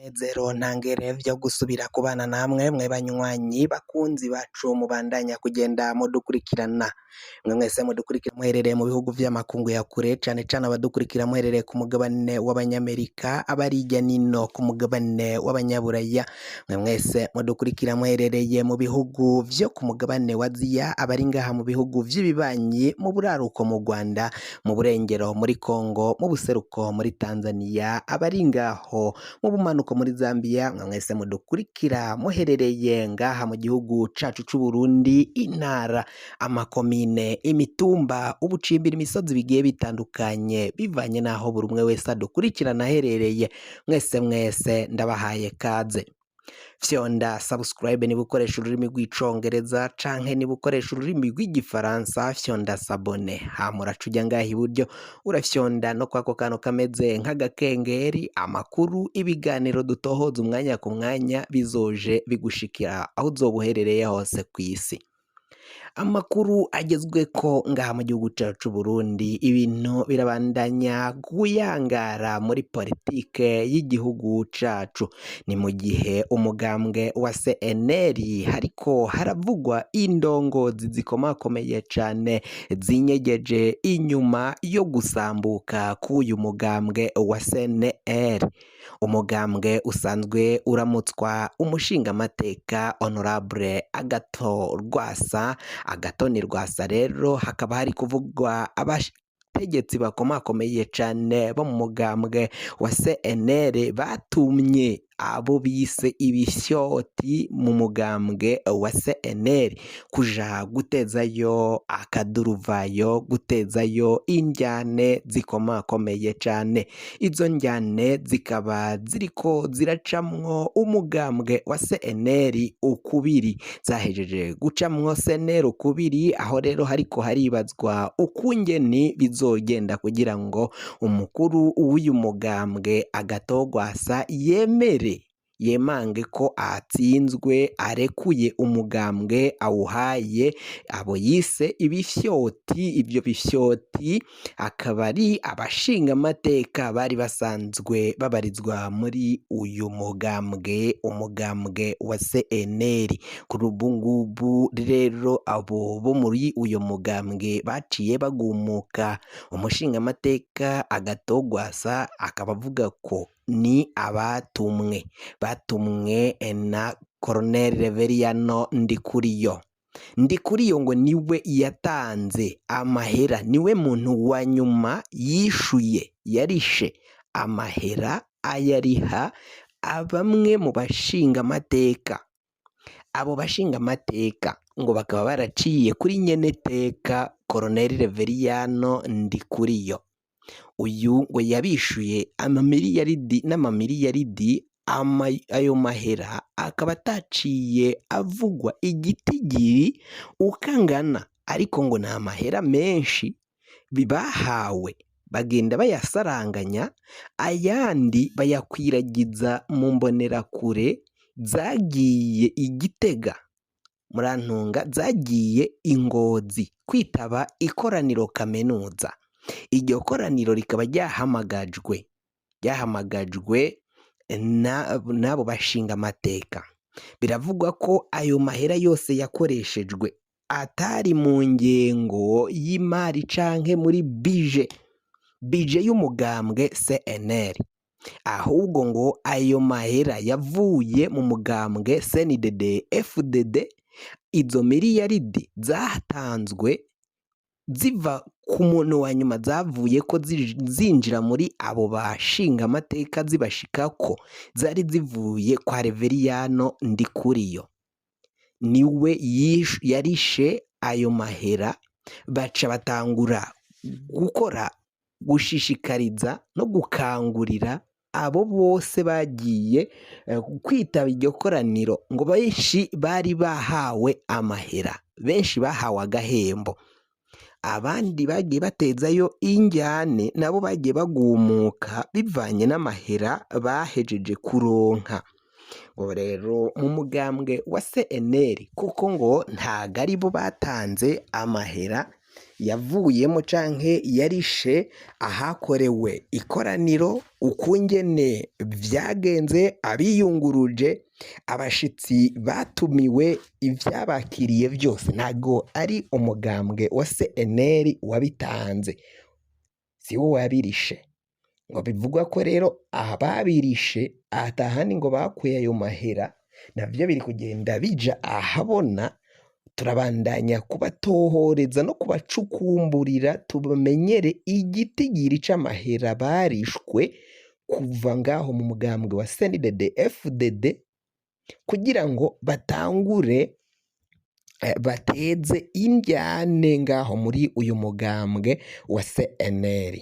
Munezero ntangere vyo gusubira kubana namwe mwe banywanyi bakunzi bacu mubandanya kugenda mudukurikirana, mwe mwese mudukurikira muherereye mu bihugu vy'amakungu ya kure, cane cane abadukurikira muherereye ku mugabane w'abanyamerika, abari hirya nino ku mugabane w'abanyaburaya, mwe mwese mudukurikira muherereye mu bihugu vyo ku mugabane wa Aziya, abari ngaha mu bihugu vy'ibibanyi, mu buraruko mu Rwanda, mu burengero muri Congo, mu buseruko muri Tanzania, abari ngaho mu bumanuko muri Zambia, mwe mwese mudukurikira muherereye ngaha mu gihugu cacu c'Uburundi, intara, amakomine, imitumba, ubucimbira, imisozi bigiye bitandukanye bivanye n'aho buri umwe wese adukurikirana aherereye, mwese mwese ndabahaye kaze. Fyonda subscribe niba ukoresha ururimi rw'icongereza, canke niba ukoresha ururimi rw'igifaransa fyonda s'abonner, hama uraca uja ngaha iburyo urafyonda no kwako kantu kameze nk'agakengeri. Amakuru, ibiganiro dutohoza umwanya ku mwanya bizoje bigushikira aho uzoba uherereye hose kw'isi. Amakuru agezweko ngaha mu gihugu cacu c'Uburundi, ibintu birabandanya kuyangara muri politike y'igihugu cacu. Ni mu gihe umugambwe wa CNL hariko haravugwa indongozi zikomakomeye cane zinyegeje inyuma yo gusambuka k'uyu mugambwe wa CNL, umugambwe usanzwe uramutswa umushingamateka Honorable Agathon Rwasa. Agathon Rwasa rero hakaba hari kuvugwa abategetsi bakomakomeye cane bo mu mugambwe wa CNL batumye abo bise ibifyoti mu mugambwe wa CNL kuja gutezayo akaduruvayo, gutezayo indyane zikomakomeye cane. Izo ndyane zikaba ziriko ziracamwo umugambwe wa CNL ukubiri, zahejeje gucamwo CNL ukubiri. Aho rero hariko haribazwa ukungeni bizogenda kugira ngo umukuru w'uyu mugambwe Agathon Rwasa yemere, yemange ko atsinzwe, arekuye umugambwe awuhaye abo yise ibifyoti. Ivyo bifyoti akaba ari abashingamateka bari basanzwe babarizwa muri uyu mugambwe, umugambwe wa CNL. Kuri ubu ngubu rero abo bo muri uyu mugambwe baciye bagumuka. Umushingamateka Agathon Rwasa akaba avuga ko ni abatumwe, batumwe na Colonel Reveriyano Ndikuriyo. Ndikuriyo ngo niwe yatanze amahera, niwe muntu wa nyuma yishuye, yarishe amahera, ayariha bamwe mu bashingamateka. Abo bashingamateka ngo bakaba baraciye kuri nyeneteka Colonel Reveriyano Ndikuriyo. Uyu ngo yabishuye amamiliyaridi n'amamiliyaridi. Ayo mahera akaba ataciye avugwa igitigiri uko angana, ariko ngo ni amahera menshi bahawe, bagenda bayasaranganya, ayandi bayakwiragiza mu mbonerakure zagiye i Gitega, murantunga, zagiye i Ngozi kwitaba ikoraniro kaminuza. Iryo koraniro rikaba ryahamagajwe n'abo bashingamateka. Biravugwa ko ayo mahera yose yakoreshejwe atari mu ngengo y'imari canke muri budget y'umugambwe CNL, ahubwo ngo ayo mahera yavuye mu mugambwe CNDD FDD. Izo miliyaridi zatanzwe ziva ku muntu wa nyuma, zavuye ko zinjira muri abo bashingamateka, zibashikako zari zivuye kwa Reveriyano Ndikuriyo. Niwe yarishe ayo mahera. Baca batangura gukora, gushishikariza no gukangurira abo bose bagiye kwitaba iryo koraniro, ngo benshi bari bahawe amahera, benshi bahawe agahembo, abandi bagiye batezayo injyane nabo bagiye bagumuka bivanye n'amahera bahejeje kuronka. Ngo rero mu mugambwe wa CNL, kuko ngo ntago ari bo batanze amahera. yavuyemo canke yarishe ahakorewe ikoraniro, ukungene vyagenze, abiyunguruje, abashitsi batumiwe, ivyabakiriye vyose ntago ari umugambwe wa CNL wabitanze, siwo wabirishe. Ngo bivugwa ko rero ababirishe atahandi ngo bakuye ayo mahera, navyo biri kugenda bija ahabona. Turabandanya kubatohoreza no kubacukumburira tubamenyere igitigiri c'amahera barishwe kuva ngaho mu mugambwe wa CNDD FDD kugira ngo batangure bateze indyane ngaho muri uyu mugambwe wa CNL.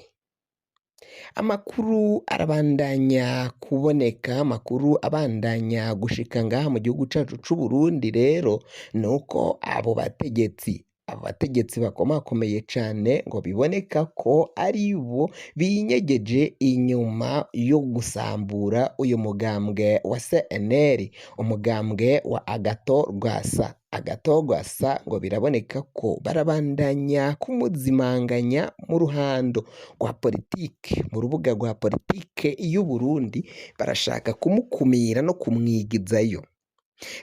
Amakuru arabandanya kuboneka, amakuru abandanya gushika ngaha mu gihugu cacu c'u Burundi rero nuko abo bategetsi bakomakomeye cane ngo biboneka ko ari bo binyegeje inyuma yo gusambura uyu mugambwe wa CNL, umugambwe wa Agathon Rwasa. Agathon Rwasa ngo biraboneka ko barabandanya kumuzimanganya mu ruhando rwa politike, mu rubuga rwa politike y'u Burundi, barashaka kumukumira no kumwigizayo.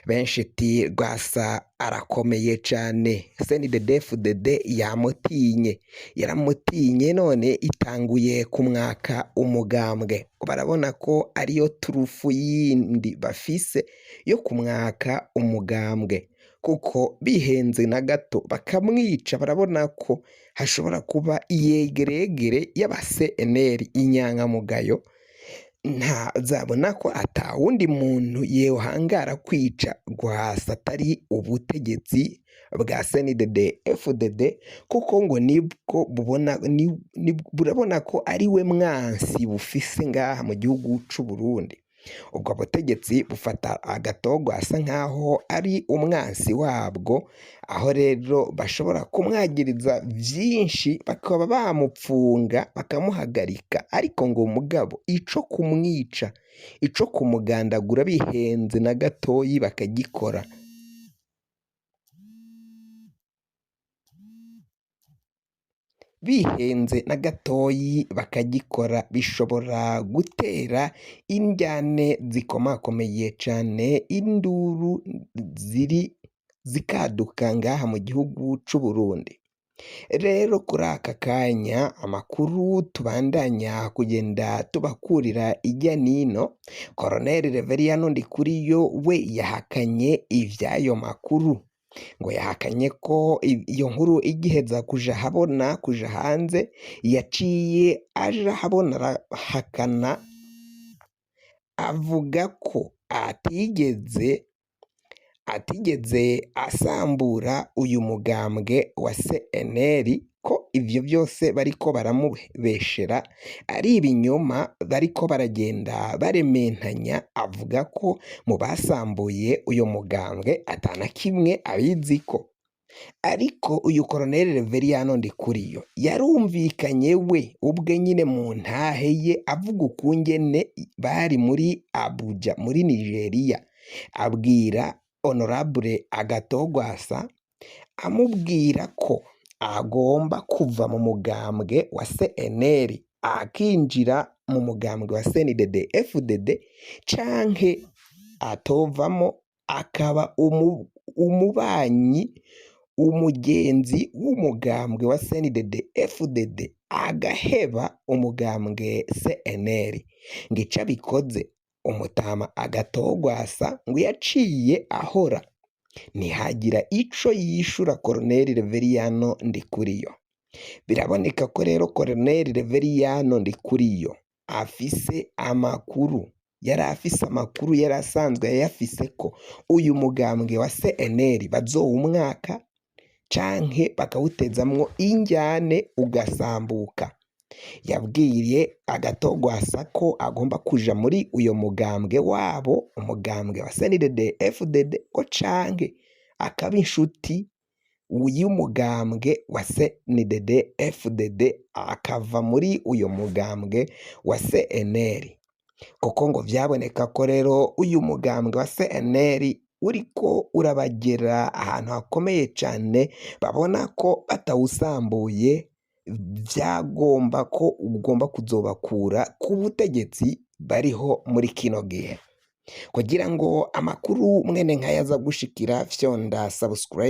Benshi iti Rwasa arakomeye cane, CNDD-FDD yamutinye, yaramutinye none itanguye kumwaka umugambwe. Barabona ko ariyo turufu yindi bafise yo kumwaka umugambwe, kuko bihenze na gato bakamwica, barabona ko hashobora kuba iyegeregere y'aba CNL inyankamugayo, ntazabona ko ata wundi muntu yohangara kwica Rwasa atari ubutegetsi bwa CNDD FDD, kuko ngo nibwo bubona burabona ko ari we mwansi bufise ngaha mu gihugu c'u Burundi. Ubwo butegetsi bufata Agathon Rwasa nkaho ari umwansi wabwo, aho rero bashobora kumwagiriza vyinshi bakaba bamupfunga bakamuhagarika, ariko ngo mugabo ico kumwica, ico kumugandagura bihenze na gatoyi bakagikora. Bihenze na gatoyi bakagikora, bishobora gutera indyane zikomakomeye cane, induru ziri zikaduka ngaha mu gihugu c'u Burundi. Rero kuri aka kanya amakuru tubandanya kugenda tubakurira irya nino, Colonel Reveriyano Ndikuriyo we yahakanye ivy'ayo makuru, ngo yahakanye ko iyo nkuru igiheza kuja habona, kuja hanze, yaciye aja habona arahakana, avuga ko atigeze asambura uyu mugambwe wa CNL, ko ivyo vyose bariko baramubeshera ari ibinyoma, bariko baragenda barementanya. Avuga ko mu basambuye uyu mugambwe atana kimwe abiziko. Ariko uyu Colonel Reveriyano Ndikuriyo yarumvikanye we ubwe nyine mu ntahe ye avuga ukungene bari muri Abuja muri Nigeria, abwira Honorable Agathon Rwasa, amubwira ko agomba kuva mu mugambwe wa CNL akinjira mu mugambwe wa CNDD FDD, canke atovamo akaba umubanyi, umugenzi w'umugambwe wa CNDD FDD, agaheba umugambwe CNL. Ngo ico abikoze umutama Agathon Rwasa ngo yaciye ahora ntihagira ico yishura Colonel Reveriyano Ndikuriyo. Biraboneka ko rero Colonel Reveriyano Ndikuriyo afise amakuru, yari afise amakuru, yari asanzwe ayafise ko uyu mugambwe wa CNL bazowumwaka canke bakawutezamwo indyane ugasambuka. Yabwiye Agathon Rwasa ko agomba kuja muri uyo mugambwe wabo, umugambwe wa CNDD FDD, ko canke akaba inshuti y'umugambwe wa CNDD FDD, akava muri uyo mugambwe wa CNL, kuko ngo vyaboneka ko rero uyu mugambwe wa CNL Uriko urabagera ahantu hakomeye cane, babona ko batawusambuye vyagomba ko ugomba kuzobakura ku butegetsi bariho muri kino gihe. Kugira ngo amakuru mwene nkaya aza gushikira, fyonda subscribe.